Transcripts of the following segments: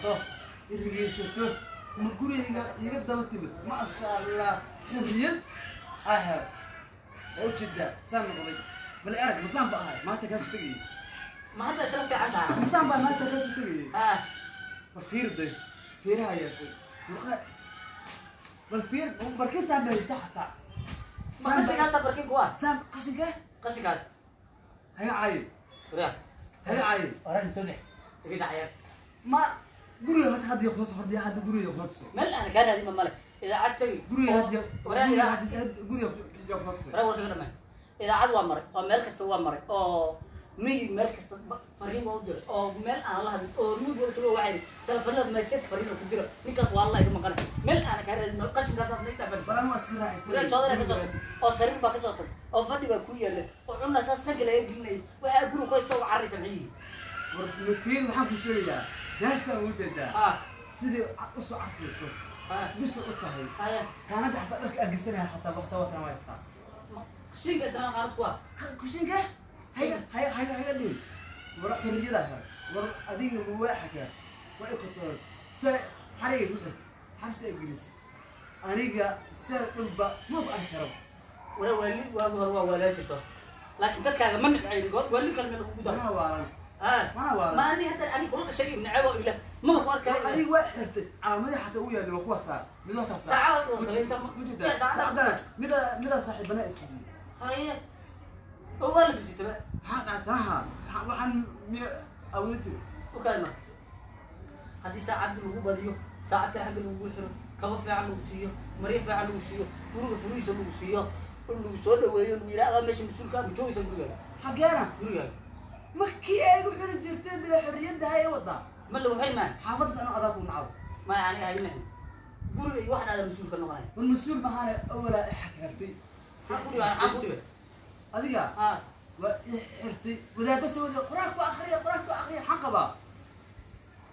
Timaado irigeysato, ma gurigayga iga daba timid? Maasha Allah, xurriyad ahel waa ujeedaa saan noqday. Bal arag, masaan ba ahay maanta kaasoo tegayay? Ma hadda isla fiican tahay? Masaan baa maanta kaasoo tegayay? Ah. Bal fiir day, fiiraha yeeshay murqa. Bal fiir, barkintaan ba haysta xataa. Ma qashinkaasa barkin kuwa? Saan qashinka? Qashinkaas. Haga caayi. Waraa. Haga caayi. Waran soo bix, iga dhacaya. Ma guriga hadda hadda kusoo hordiya, hadda guriga kusoo Meel aan kaa raadin ma male, idaacad tegi. Guriga hadda. Waraa. Guriga Idaacad. Hadda guriga kusoo. Waraa, warka iga dhamay. Idaacad waa maray oo meel kasta waa maray oo miyi meel kasta fariin waa u diray oo meel aan la hadlin oo mid walba tago waxay telefoonada message fariin ku dira. Ninkaas waa la iga maqanay, meel aan kaa raadin ma qashinkaas aad la fadhiisa. Balan waa iska raaxaysan. Waraa, joodara ka soo tag oo sariir baa ka soo tag oo fadhi baa ku yaala oo cunna saas sanka laga gelinayay. Waxaa guriga ku haysta oo carraysa maxay yihiin? War fiir, waxaan ku sheegayaa gaashaan ugu jeedaa Ah. sidii usoo carfayso. Ah. Isbisha u tahay. Haya. Kaanada xataa dharka aan geysanaya xataa waqta watan waa haystaa. Qashinka isla qaanad kuwa. Kushinka hayga hayga hayga hayga dhihin. War xorriyada hel. War adiga waa xakaa, waa ikotoor se xariga ku xirto, xabsi ay gelisay aniga sida dhanba ma ku arki karo. Waraa, waali waagi hore waa waalaa jirto, laakiin dadkaaga ma nibcayn goor waali kale meel lagu daro. Mana waalan. Ah. Mana waalan. Ma ani hadda ani kula dhashay necebo ila maba ku arki karo. Adiga waa xirtay, calaamadii xataa u yaallay waa kuwa saar mid waa taas. Saacada oo sameynta mujeedaa? Ya, saacada. Saacadana mida mida saaxiibana isiiyey. Haye, oo waa la bisitaba. Maxaa dhacay tanaha? Waxaan miya awooda jira? U kaadi marka, haddii saacad lagu badiyo, saacad kale xagga lagu xiro, kabo fiican lagu siiyo, maryo fiican lagu siiyo, guriga furihiisa lagu siiyo oo lagu soo dhaweeyo, lagu yidhaha adaa meesha mas-uulka ah, ma joogaysa gurigaaga? Xaggeena? Gurigaaga. Markii ay igu xiri jirtay bila xorriyadda hay wadaa. Ma lagu xiri maayo. Xaafaddaas anoo adaa ku nacdo. Ma aniga haynayn guriga iyo wax dhahda mas-uulka noqonaya. War mas-uul mahaane, awalaa i xirtay. Maxaa ku dhibay? Maxaa ku dhibay? Adiga Ah. waa i xirtay, wadaadda soo wada qur-aan ku akriya, qur-aan ku akriya, xaan qabaa.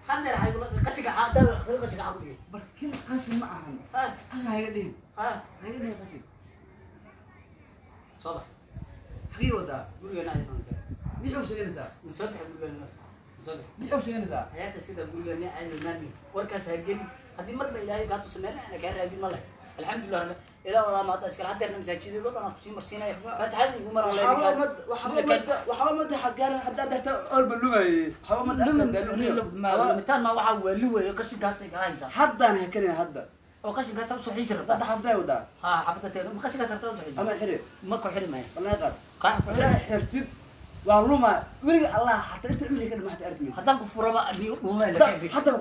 Haddeer waxay kula qashinka dada qashinka xaa ku dhibay? Barkin qashin ma ahan. Ah. Qashin hayga dhihin. Ah. Hayga dhihin qashin. Soo bax. Xagii wadaa? Gurigeena ayaa noqon. Mixuu sheeganaysaa? Soo bax gurigeena, soo bax. Mixuu sheeganaysaa? Hayaata sida gurigeena aadi maami, warkaas ha gelin. Haddii marba Ilaahay kaa tusa meel ana kaa raadin ma leh. Alxamdulilah rabbi ilaa wadaa maanta iskale. Haddeerna masaajidada o dhan aan kusii marsiinaya, faatixada igu maran. Waxba mada xagaaran haddaa darta olba lumayey, waxba mada. Lumitaan ma waxaa waali weeye, qashinkaasay kaa haysaa. Haddaan hakanaya hadda. Oo qashinkaasa usoo xiisi hadda rabtaa? Xaafaddaa wadaa. Ha, xaafadda teeda ma qashinkaas rabtaa usoo xiisi? Ama xiri. Ma ku xiri maya. Wallahi qaad. Kaa ku xiri. Haddaa xirtid waa luma weliga Allah, xataa inta cumriga ka dhima xataa arki maysa. Haddaan ku furaba ni dhuumay. Haddaba.